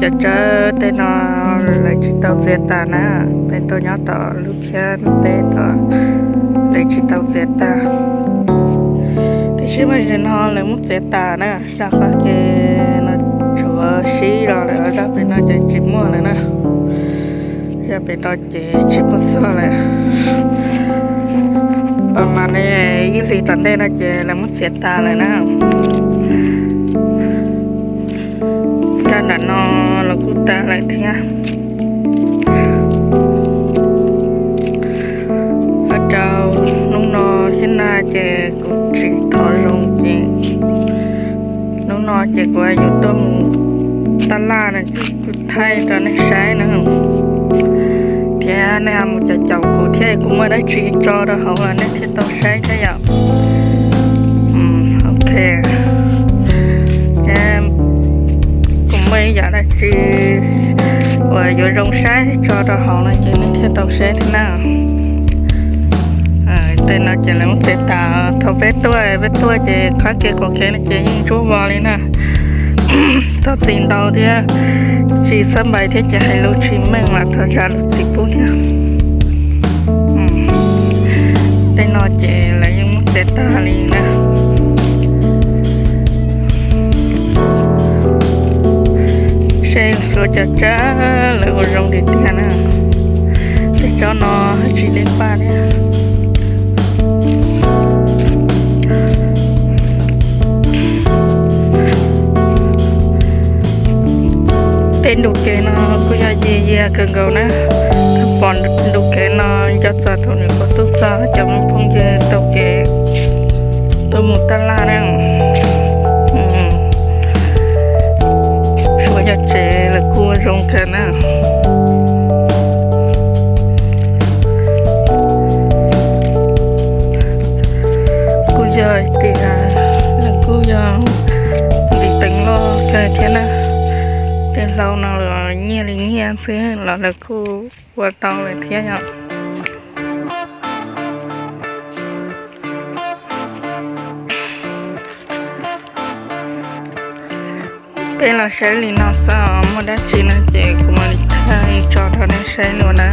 Cov tsawb tej no lawv tsis tau txiav tas na, peb tuaj nyob tom lub phiab peb tom lawv tsis tau txiav tas. Tiam sis mas zaum no lawv muab txiav tas na, zaj qab ke no tsuav sib los lawm, zaj pem no ces tsis muaj lawm na. Zaj pem no ces tsis muaj txog lawm. Pas mas li ib hlis tom ntej no ces lawv muab txiav tas lawm na. Zaj nram no los kuj tas lawm thiab. Ua rau hnub no thiab na ces kuv tsis thov zoo ces hnub no ces kuv yuav tuaj mus taj laj na, kuv thaij rau nej saib na. Thiab nej ho mus caum caum kuv thiab, kuv muaj dab tsi tso rau hauv los nej thiaj tau saib thiab yom. Ok, thiab kuv muaj ib yam dab tsi uas yuav zoo saib tso rau hauv no ces nej thiaj tau saib thiab na. Tej no ces lawv muab txiav tas, thaum peb tuaj, peb tuaj ces qab ke qaum kev no ces yeej ntsuab vog li na. Thov txim ntau thiab, tsis xab npais thiab ces hais lus tsis meej mas thov zam lub txim pub thiab. Tej no ces lawv yeej muab txiav tag li na. Seb suav cov tsawb lawv ua zoo li tiag na. Tej tsob no tsis li paj thiab. Tej ntu kev no kuj yog yias yias kawg nkaus na. Pom ntu kev no nco txog thaum nws kuj tuaj txog cov phooj ywg taug kev tuaj mus taj laj na. Suav yog tsev lawv kuj zoo kawg na. Kuj yog tias lawv kuj yog ntiv teev loj kawg thiab na. Tej hlau no los nyiaj li nyiaj xwb los lawv kuj ua tau lawm thiab yom. Peb los saib li no xwb, muaj dab tsi no ces kuv mam li thaij tso rau nej saib dua na.